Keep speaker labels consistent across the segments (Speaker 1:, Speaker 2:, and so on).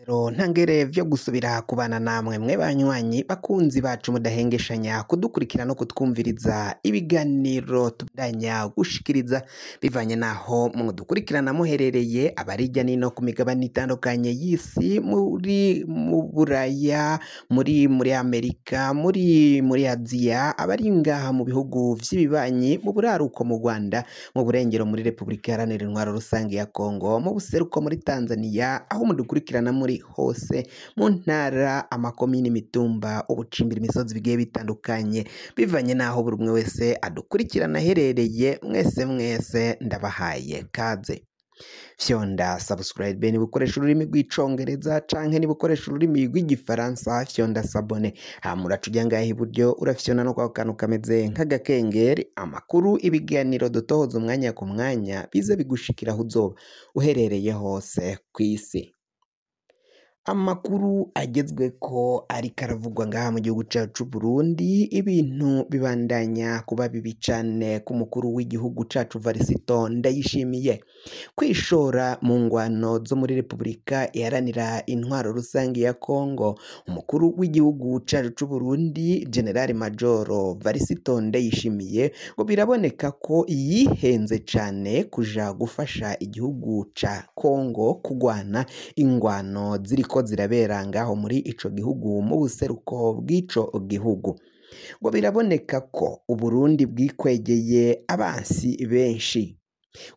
Speaker 1: Ntangere vyo gusubira kubana namwe mwe banywanyi bakunzi bacu mudahengeshanya kudukurikira no kutwumviriza ibiganiro tubandanya gushikiriza bivanye naho mudukurikirana muherereye abarijya nino ku migabane itandukanye y'isi, muri mu Buraya, muri Amerika, muri Aziya, abari ngaha mu bihugu vy'ibibanyi, mu buraruko mu Rwanda, mu burengero muri Repubulika Iharanira Intwaro Rusange ya Kongo, mu buseruko muri Tanzania, aho mudukurikirana muri hose mu ntara, amakomini, imitumba, ubucimbira, imisozi bigiye bitandukanye, bivanye n'aho buri umwe wese adukurikirana aherereye. Mwese mwese ndabahaye kaze. Fyonda subscribe niba ukoresha ururimi rw'icongereza, canke niba ukoresha ururimi rw'igifaransa fyonda s'abonner. Hama uraca uja ngaha iburyo, urafyonda no kwako kantu kameze nk'agakengeri. Amakuru, ibiganiro dutohoza umwanya ku mwanya bize bigushikira aho uzoba uherereye hose kw'isi. Amakuru agezweko ariko aravugwa ngaha mu gihugu cacu c'Uburundi, ibintu bibandanya kuba bibi cane ku mukuru w'igihugu cacu Varisito Ndayishimiye. Kwishora mu ngwano zo muri Repubulika Iharanira Intwaro Rusange ya Kongo, umukuru w'igihugu cacu c'Uburundi General Majoro Varisito Ndayishimiye ngo biraboneka ko yihenze cane kuja gufasha igihugu ca Kongo kugwana ingwano ziriko zirabera ngaho muri ico gihugu, mu buseruko bw'ico gihugu. Ngo biraboneka ko Uburundi bwikwegeye abansi benshi.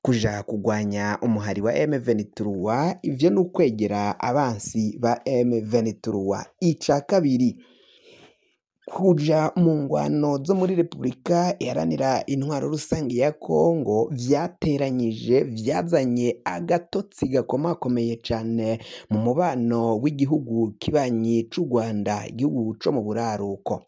Speaker 1: Kuja kugwanya umuhari wa M23, ivyo ni ukwegera abansi ba M23. Ica kabiri, kuja mu ngwano zo muri Repubulika Iharanira Intwaro Rusange ya Kongo vyateranyije, vyazanye agatotsi gakomakomeye cane mu mubano w'igihugu kibanyi c'u Rwanda, igihugu co mu buraruko.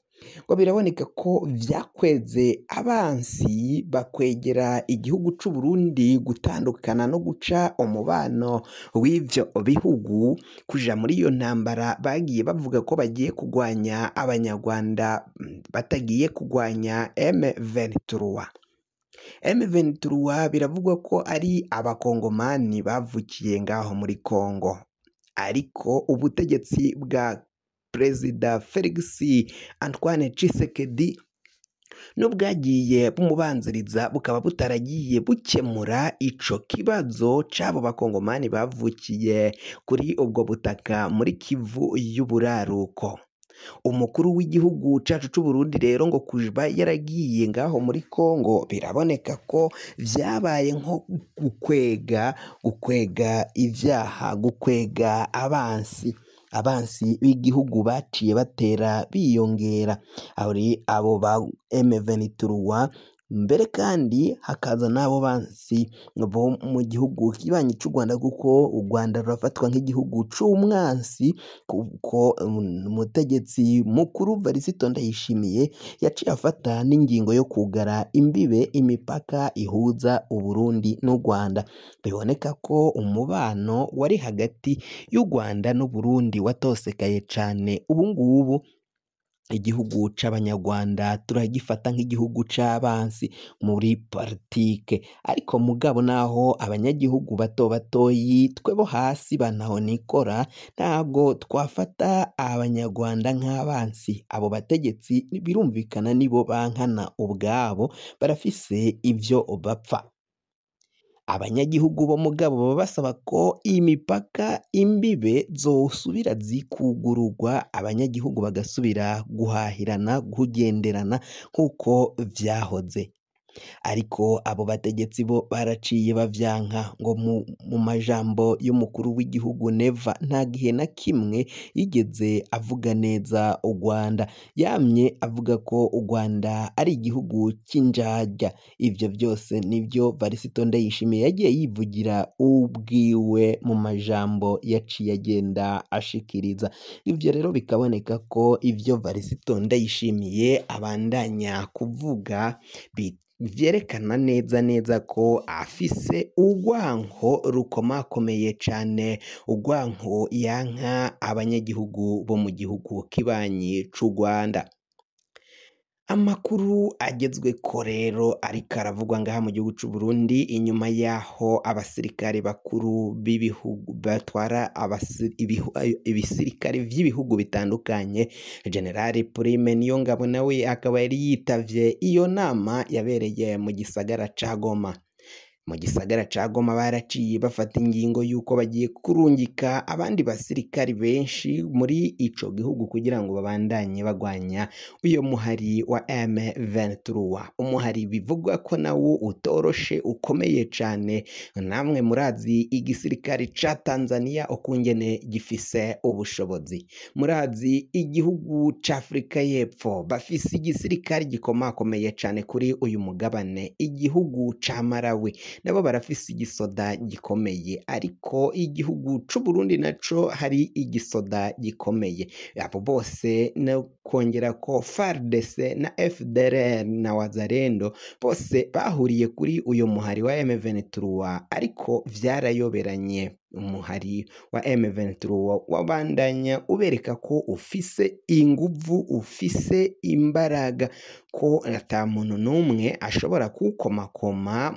Speaker 1: Ngo biraboneka ko vyakweze abansi, bakwegera igihugu c'Uburundi gutandukana no guca umubano w'ivyo bihugu. Kuja muri iyo ntambara bagiye bavuga ko bagiye kugwanya abanyarwanda, batagiye kugwanya M23. M23 biravugwa ko ari abakongomani bavukiye ngaho muri Kongo, ariko ubutegetsi bwa Perezida Felix Antoine Tshisekedi n'ubwagiye bumubanziriza bukaba butaragiye bukemura ico kibazo c'abo bakongomani bavukiye kuri ubwo butaka muri Kivu y'uburaruko. Umukuru w'igihugu cacu c'Uburundi rero ngo kuba yaragiye ngaho muri Kongo biraboneka ko vyabaye nko gukwega ivyaha, gukwega abansi. Abansi b'igihugu baciye batera biyongera, ari abo ba M23, mbere kandi hakaza n'abo bansi bo mu gihugu kibanyi c'u Rwanda, kuko u Rwanda rurafatwa nk'igihugu c'umwansi, kuko umutegetsi mukuru Varisito Ndayishimiye yaciye afata n'ingingo yo kugara imbibe, imipaka ihuza Uburundi n'u Rwanda. Biboneka ko umubano wari hagati y'u Rwanda n'Uburundi watosekaye cane. Ubu ngubu igihugu c'abanyarwanda turagifata nk'igihugu c'abansi muri politike, ariko mugabo naho abanyagihugu bato batoyi twe bo hasi bantaho nikora ntabwo twafata abanyarwanda nk'abansi. Abo bategetsi birumvikana nibo bankana ubwabo, barafise ivyo bapfa. Abanyagihugu bo mugabo baba basaba ko imipaka, imbibe zosubira zikugururwa, abanyagihugu bagasubira guhahirana, kugenderana nk'uko vyahoze. Ariko abo bategetsi bo baraciye bavyanka. Ngo mu majambo y'umukuru w'igihugu Neva, nta gihe na kimwe yigeze avuga neza u Rwanda, yamye avuga ko u Rwanda ari igihugu c'injarya. Ivyo vyose nivyo Varisito Ndayishimiye yagiye yivugira ubwiwe mu majambo yaciye agenda ashikiriza. Ivyo rero bikaboneka ko ivyo Varisito Ndayishimiye abandanya kuvuga vyerekana neza neza ko afise urwanko rukomakomeye cane, urwanko yanka abanyagihugu bo mu gihugu kibanyi c'u Rwanda. Amakuru agezweko rero ariko aravugwa ngaha mu gihugu c'u Burundi, inyuma yaho abasirikare bakuru b'ibihugu batwara ibisirikare vy'ibihugu bitandukanye, General Prime Niyongabo nawe akaba yari yitavye iyo nama yabereye mu gisagara ca Goma. Mu gisagara ca Goma baraciye bafata ingingo y'uko bagiye kurungika abandi basirikari benshi muri ico gihugu kugira ngo babandanye bagwanya uyo muhari wa M23, umuhari bivugwa ko nawo utoroshe ukomeye cane. Namwe murazi igisirikare ca Tanzania ukungene gifise ubushobozi, murazi igihugu ca Afrika y'Epfo bafise igisirikare gikomakomeye cane kuri uyu mugabane, igihugu ca Malawi nabo barafise igisoda gikomeye, ariko igihugu c'u Burundi naco hari igisoda gikomeye. Abo bose no kongera ko FARDC na FDLR na Wazalendo bose bahuriye kuri uyu muhari wa M23, ariko vyarayoberanye. Umuhari wa M23 wabandanya ubereka ko ufise inguvu, ufise imbaraga, ko ata muntu n'umwe ashobora kuwukomakoma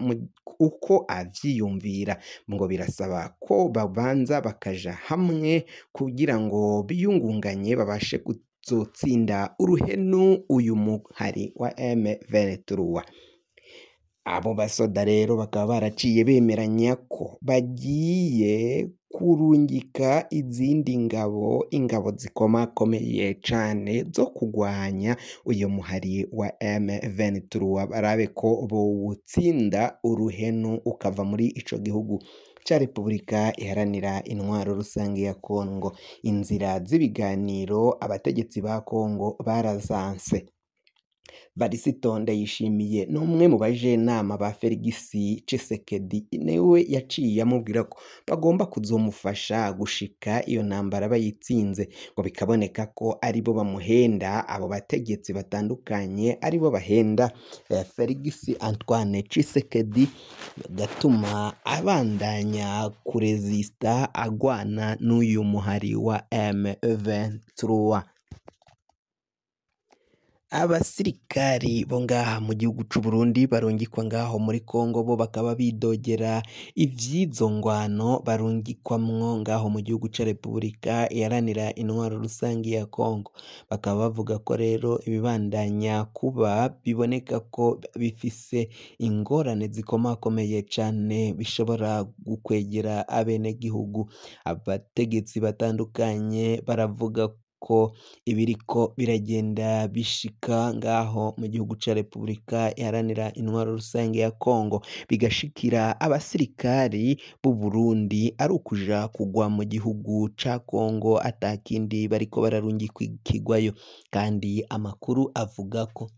Speaker 1: uko avyiyumvira. Ngo birasaba ko babanza bakaja hamwe kugira ngo biyungunganye babashe kuzotsinda uruhenu uyu muhari wa M23. Abo basoda rero bakaba baraciye bemeranya ko bagiye kurungika izindi ngabo, ingabo zikomakomeye cane zo kugwanya uyu muhari wa M23, barabe ko bowutsinda uruhenu ukava muri ico gihugu ca Repubulika Iharanira Intwaro Rusange ya Kongo. Inzira z'ibiganiro abategetsi ba Kongo barazanse. Varisito Ndayishimiye ni umwe mu bajenama ba Felix Tshisekedi, niwe yaciye amubwira ko bagomba kuzomufasha gushika iyo ntambara bayitsinze, ngo bikaboneka ko aribo bamuhenda, abo bategetsi batandukanye aribo bahenda Felix Antoine Tshisekedi, gatuma abandanya kurezista agwana n'uyu muhari wa M23. Abasirikari bo ngaha mu gihugu c'u Burundi barungikwa ngaho muri Kongo bo bakaba bidogera ivy'izo ngwano barungikwamwo ngaho mu gihugu ca Repubulika Iharanira Intwaro Rusange ya Kongo. Bakaba bavuga ko rero ibibandanya kuba biboneka ko bifise ingorane zikomakomeye cane bishobora gukwegera abenegihugu. Abategetsi batandukanye baravuga ko ibiriko biragenda bishika ngaho mu gihugu ca Repubulika Iharanira Intwaro Rusange ya Kongo, bigashikira abasirikari b'u Burundi ari ukuja kugwa mu gihugu ca Kongo atakindi bariko bararungikirwayo. Kandi amakuru avuga ko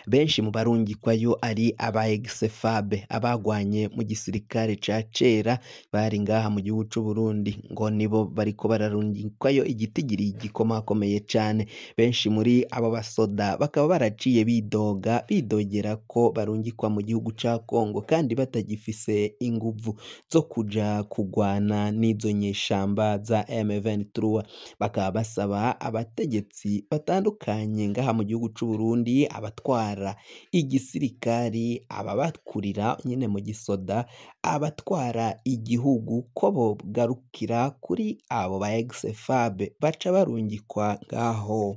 Speaker 1: benshi mu barungikwayo ari aba ex-FAB, abagwanye mu gisirikare ca kera bari ngaha mu gihugu c'u Burundi, ngo nibo bariko bararungikwayo igitigiri gikomakomeye cane. Benshi muri abo basoda bakaba baraciye bidoga, bidogera ko barungikwa mu gihugu ca Kongo kandi batagifise inguvu zo kuja kugwana n'izo nyeshamba za M23. Bakaba basaba abategetsi batandukanye ngaha mu gihugu c'u Burundi, abatwara igisirikari, ababakurira nyene mu gisoda, abatwara igihugu, ko bogarukira kuri abo ba ex-FAB baca barungikwa ngaho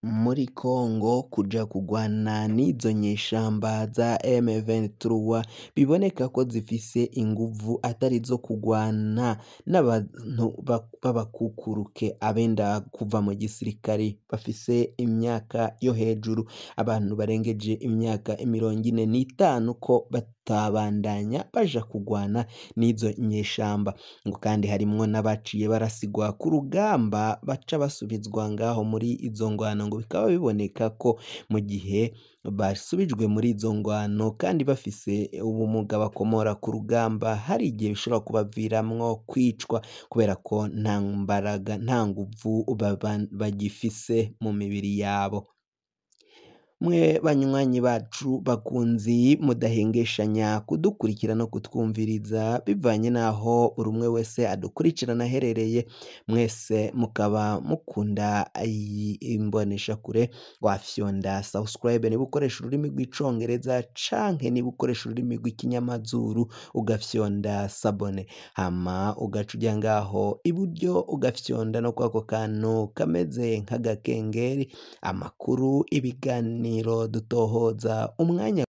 Speaker 1: muri Kongo kuja kugwana n'izo nyeshamba za M23 biboneka ko zifise inguvu atari zo kugwana n'abantu b'abakukuruke, abenda kuva mu gisirikare bafise imyaka yo hejuru, abantu barengeje imyaka 45 ko batabandanya baja kugwana n'izo nyeshamba. Ngo kandi harimwo n'abaciye barasigwa ku rugamba baca basubizwa ngaho muri izo ngwano, ngo bikaba biboneka ko mu gihe basubijwe muri izo ngwano kandi bafise ubumuga bakomora ku rugamba, hari igihe bishobora kubaviramwo kwicwa kubera ko nta mbaraga, nta nguvu bagifise mu mibiri yabo. Mwe banywanyi bacu bakunzi mudahengeshanya kudukurikira no kutwumviriza bivanye n'aho buri umwe wese adukurikirana aherereye, mwese mukaba mukunda iyi imboneshakure, wafyonda subscribe niba ukoresha ururimi rw'icongereza canke niba ukoresha ururimi rw'ikinyamazuru ugafyonda sabone, hama ugaca uja ngaho iburyo ugafyonda no kwako kantu kameze nk'agakengeri, amakuru, ibiganiro dutohoza umwanya.